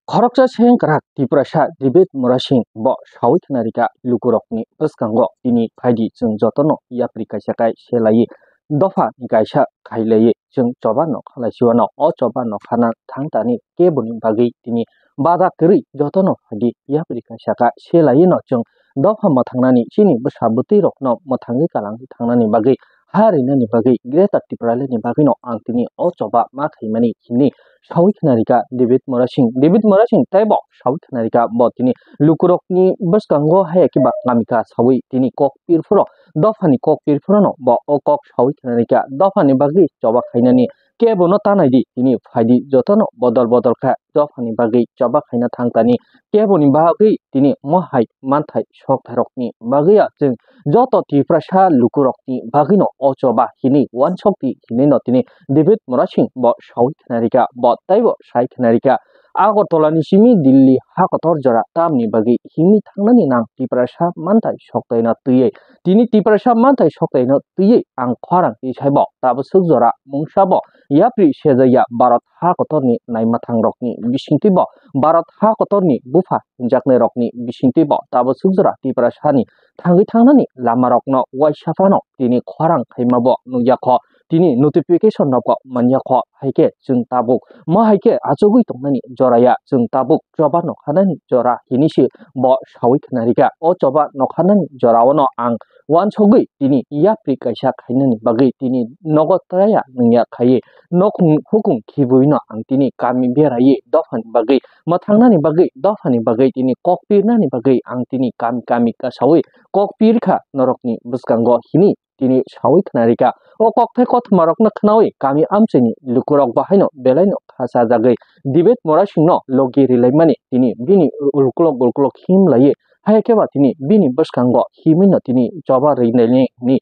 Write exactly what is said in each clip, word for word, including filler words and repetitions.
Khoroksa sengkrak Tiprasa David Murasing bo sawi khna rika lukurokni bwskango tini phaidi chwng jotono yapri kaisa kai selaiwi dopha ni kaisa khailaiwi chwng choba nokha lai siwano. O choba nokha na thang tani keboni bagwi tini bada kwrwi jotono phaidi yapri kaisa kai selaiwi no chwng dopha mwthangnani chini bwsa bwtwi rokno mwthangwi kalang thangnani bagwi ha rinani bagwi Greater Tipraland ni bagwi no ang tini o choba ma khaimani himni sawi khna rika David Murasing. David Murasing tei bo sawi khna rika bo tini lukurokni bwskango haya kiba kamika sawi tini kok pirphuro dophani kok pirphuro no bo o kok sawi khna rika dophani bagwi choba khainani kebono tanai di tini phaidi jotono bodol bodol kha dophani bagwi choba khaina thang tani keboni bagwi tini mohai manthai sokthai rokni bagwi ya chwng joto Tiprasa lukurokni bagwino o choba hini wansokdi hinino tini David Murasing bo sawi khna rika bo teibo sai khna rika. Agartala ni simi Delhi ha kotor jora tamni bagwi himwi thangnani nang Tiprasa manthai soktaino twiwi tini Tiprasa manthai soktaino twiwi ang khorang tisaibo tabaswk jora mungsabo yapri sejakya Bharat ha kotorni naimathangrokni bisingtwibo Bharat ha kotorni bupha hinjaknairokni bisingtwibo tabaswk jora Tiprasani thangwi thangnani lamarokno uaisa phano tini khorang khaimabo nukjakho, tini notification rokbo mankha, haikhe chwng tabuk mo haikhe achugwi tongnani joraya chwng tabuk choba nokhanani jora hinwi se bo sawi khna rika. O choba nokhanani joraono ang wansogwi tini yapri kaisa khainani bagwi tini nogo traya nungya khaiwi nok hukung khibwino ang tini kami beraiwi dophani bagwi mwthangnani bagwi dophani bagwi tini kok pirnani bagwi ang tini kami kami kasawi kok pirkha norokni bwskango hini tini sawi khna rika. O kokthai kothoma rokno khnawi kami amchaini lukurok bahaino belaino kha chajagwi David Murasingno logi rilaimani tini bini ulkulok ulkulok him laiwi hai khe ba tini bini bwskango himwino tini choba rinani hini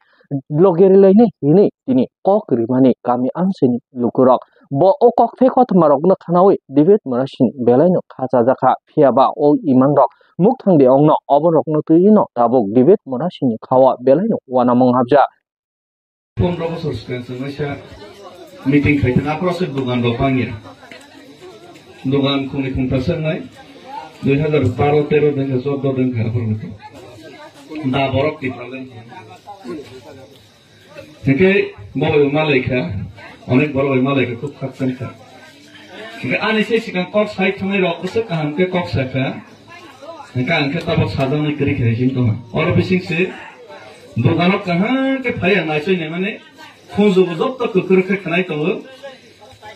logi rilaini hini tini kok rimani kami amchaini lukurok. Bo o kokthai kothoma rokno khnawi David Murasing belaino kha chajakha, phiya ba o imang rok mukthang de ongno obo rokno twiwi no tabuk David Murasing ni khawa belaino uanamung hapjak. Pondro bosor swkang chwng waisa meeting khai thang, aphuru aswk dogan rok bangya. Dogan khungni khungthar swk nai, dui hazar baro tero dengkha, chordo dengkha, aphuru nukha. Da borok Tipraland. Hingke bo bai ma lai kha, onek borok bai ma lai kha, khub khakchang kha. Hingke ani se sikang kok sai thangnai rok bwswk kaham khe kok sa kha. Hingke ang khe tabok sajaknai kwrwi khe sing tongha. Oro bising se dogano kaham khe phai ang naisai nai mani khunju bo jotto kwkhwrwk khe khwnai tongo.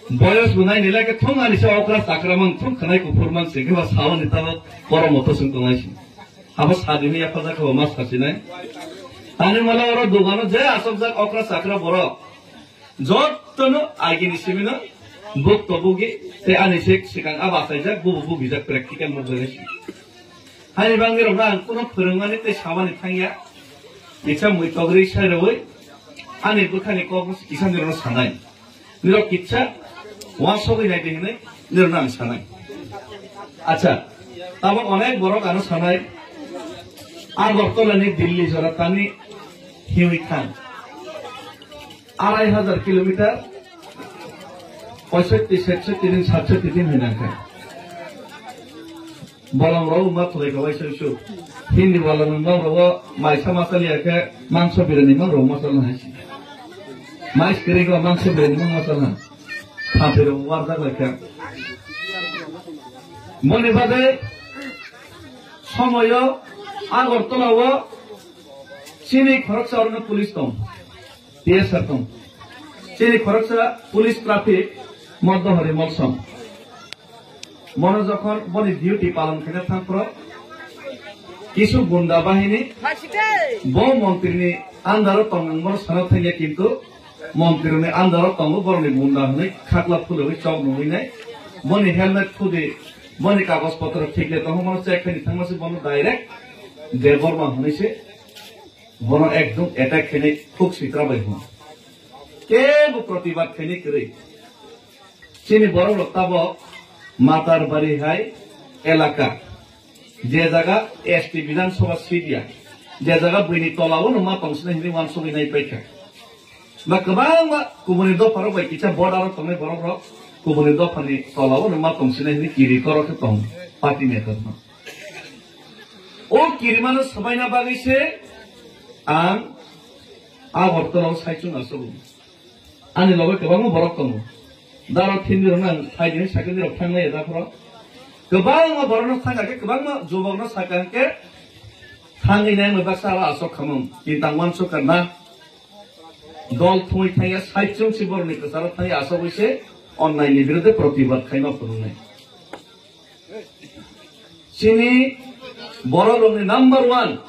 Boyos bo nai nilai khe thung ani se okra chakra mang thung khwnai kuphur mang se khe ba sao ni tabok korom moto sung tongnai se. Abo sadi hwnwi yaphajak khe bo ma sasinai. Ani mala oro dogano je asokjak okra chakra borok. Jottono agini simino buk to bugi tei ani se sikang abo achaijak bubu bugijak practical mukjagwi si. Hani bangni rokno ang kuno phwrwngmani tei samani thangya. Kisa mui togri sai rwui ani bwkhani kokno kisa nirokno sanai. Nirok kitsa uansogwi nai di hinwi nirokno ang sanai. Acha, tabok onek borok ano sanai. Agartala ni Delhi jora tani hiwi thang. Arai hajar kilometer, poisotti, setsotti din, satsotti din hinang kha. Bolong rok wngma thulai kha waisa usu. Hindi bolong wngma rok o maisa masal ya khe mangso birani mang rok masal na haisi. Mais kiri ko mangso birani mang masal na. Thampui rok warjak lai kha. Moni bade somoyo Agartala o chini khoroksa orono police tong. T S R tong. Chini khoroksa police traffic Moddo Hari Molsom. Mono jokhon boni duty palon khaina thangphro, kisu gunda bahini bo montri ni under o tong ang bono sana thangya, kintu montri ni under o tongo borok ni gunda hwnwi khakla phulwi chok nungwi nai. Boni helmet khudi, boni kagoj potro thik le tongo, bono check khaini thangma se bono direct Debbarma hwnwi se bono ekdom attack khainai khuk sitra bai hwn. Kebo protibad khainai kwrwi. Chini borok rok tabok Matarbari hai elaka, je jaga S T Bidhan Sabha seat ya, je jaga buini tola o no ma tong sini hwnwi uansugwi nai paikha. Ba kwbangma kubuni dopha rok bai kisa border o tongnai borok rok Kubuni dophani tolao no ma tongsinai hwnwi kiri koro khe tong party neta no. O kirimano swbaina bagwi se ang Agartala o saichung asogo. Ani loge kwbangma borok tongo. Daro thindi rok nang phaidi hwnwi sakhe dirok thangnai da phoro. Kwbangma borokno thangkha khe kwbangma jubokno sakha khe thangwi nai baksa aro asok khamung. Kintu ang uansukha na. Dol thumwi thangya saichung si borokni kwcharo thangya asogwi se onnai ni biruddhe protibad khaima phunuknai. Chini borok rokni number one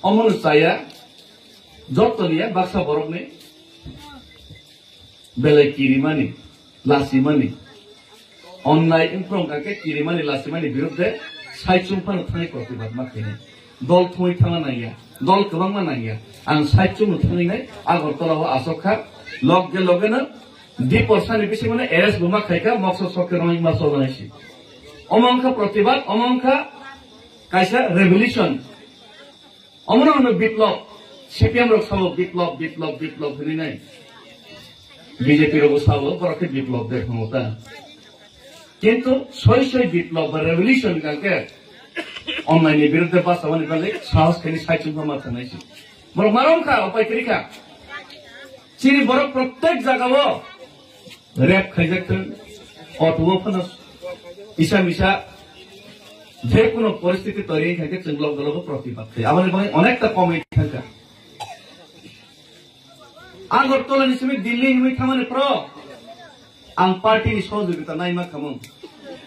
omono chaya joto niya baksa borokni belai kirimani, lasimani. Onnai wngphru wngkha khe kirimani, lasimani biruddhe saichung phano thangwi protibad ma khainai. Dol thumwi thangna nangya, dol kwbangma nangya. Ang saichung no thangwi nai Agartala o asok kha, loge loge no Diporsani bisingo no arrest bo ma khaikha, mokso sokhe rongma cholanai si. Omo wngkha protibad, omo wngkha kaisa revolution. Omono hwno biplop, C P M rok sabo biplop, biplop, biplop hwnwi nai. B J P rokbo sabo, borok khe biplop de hwngo ta. Kintu soi soi biplop ba revolution hwnkha khe onnai ni biruddhe bachawani bagwi sahos khaini saichung ma thangnai si. Borok marom kha, upai kwrwi kha. Chini borok prottek jagao rape khaijak thung, auto o phano kisa misa je kono poristiti toiri wngkha khe chwng log logo protibad khai. Aboni bagwi onekta komwi thangkha. Agartala ni simi Delhi hinwi thangmani pro ang party ni sohojogita naima khamung.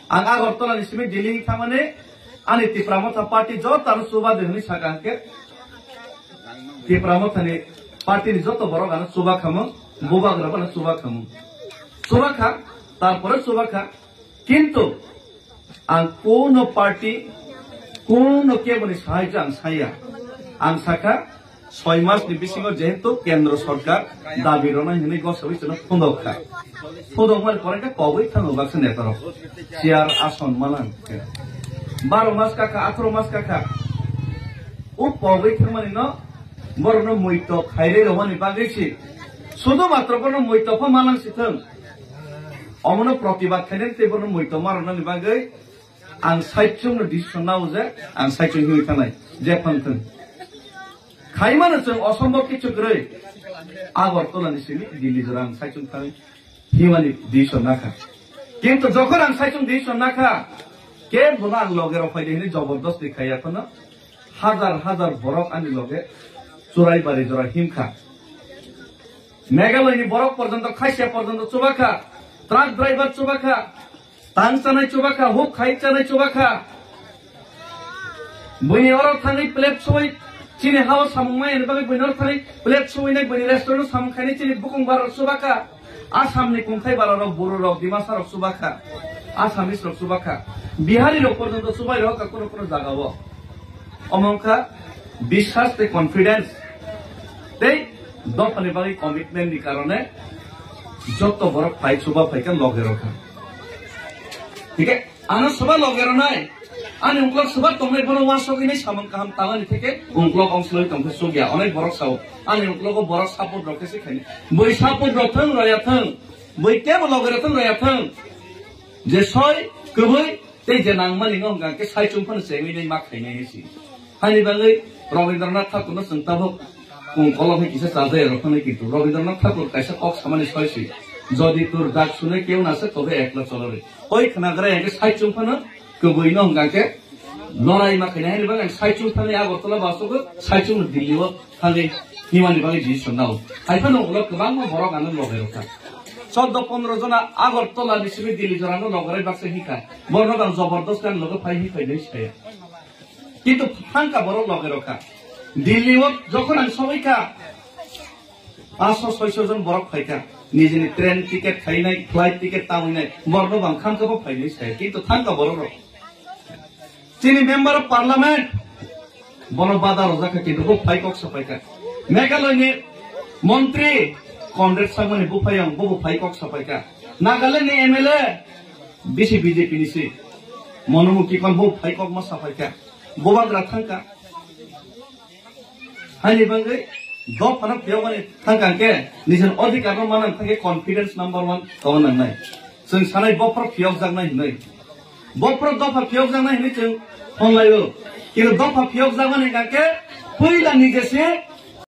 Ang Agartala ni simi Delhi hinwi thangmani ani Tipra Motha party joto ano chuba de hinwi saka hwnkhe Tipra Motha ni party ni joto borok ano chuba khamung, bubagra bono chuba khamung. Chuba kha, tarpore chuba kha, kintu ang kuno party, kuno keboni sahai ang saya. Ang saka, soi mas ni bisingo jehetu kendro sorkar dabi rwnai hwnwi gosogwi chwngno phundok kha. Phundok mani pore khe kogwi thango baksa netarok. Chair ason manang khe. Baro mas kakha, atharo mas kakha. O kogwi thangmani no borokno muito khairwi rwmani bagwi si. Sudu matro bono muito pha manang si thung. Omono protibad khainani tei bono muito ma rwnani bagwi ang saichung no decision nao je ang saichung hinwi thanai je phang thung. Khaimano chwng osombob kichu kwrwi Agartala ni simi Delhi jora ang saichung thangwi himani decision nakha. Kintu jokhon ang saichung decision nakha, kebono ang loge rok phaidi hinwi jobordosti khaiya phano hajar hajar borok ani loge Churaibari jora himkha. Meghalaya ni borok porjonto, khaisiya porjonto chubakha, truck driver chubakha, tang chanai chubakha, huk khai chanai chubakha. Buini oro thangwi plate suwi chini hao samung maya ni bagwi buini oro thangwi plate suwi nai buini restaurant o samung khainai chini bukung bara chubakha. Assam ni kungthai bara rok, Buru rok, Dimasa rok chubakha. Assamese rok chubakha. Bihari rok porjonto chubai rok kha kuno kuno jaga o. Omo wngkha biswas tei confidence tei dophani bagwi commitment ni karone joto borok phai chuba phaikha loge rokha. Hingke ano soba loge rwnai, ani uklok soba tongnai bono uansugwi nai samung kaham talani theke uklok ongsoloi tongkhe chukya. Onek borok sao, ani uklogo borok support rok khe se khaini. Bui support rok thung, roya thung, bui kebo loge rok thung, roya thung. Je soi, kwbui, tei je nangmani no hwnkha khe saichung phano chengwi nai ma khainai hinwi si. Haini bagwi Rabindranath Thakurno chwng tabuk kung kolok hai kisa chajai rok phano kintu Rabindranath Thakur kaisa kok samani soi si, "Jodi tor dag sune keu na sake tobe ekla cholo re." Oi khnagra yang khe saichung phano kwbui no hwnkha khe lorai ma khainai haini bagwi ang saichung thani Agartala basogo saichung no Delhi o thangwi himani bagwi decision nao. Hai phano ulo kwbangma borok ano loge rokha. Chordo pondro jona Agartala ni simi Delhi jorano logorai baksa hikha. Borno bang jobordosti ang loge phai hi phai nai saya. Kintu thangka borok loge rokha. Delhi o jokhon ang sogwi kha, paanso soiso jon borok phaikha. Nijini train ticket khainai, flight ticket tangwinai, borno bang khamka bo phainai saya. Kintu thangka borok rok. Chini member of parliament, bono bada rojak kha, kintu bo phai kok sapai kha. Meghalaya ni montri Conrad Sangma ni buphayung, bo bo phai kok sapai kha. Nagaland ni M L A, bisi B J P ni si. Mono Mukhi kon bo phai kok ma sapai kha. Bo bagra thang kha. Haini bagwi dophano phiyokmani thang kha khe, nijini odhikar no manna thang khe confidence number one tongna nangnai. Chwng sanai bophor phiyokjaknai hinwi. Bophor dopha phiyokjaknai hinwi chwng honlaio. Kintu dopha phiyokjakmani hwnkha khe puila nijese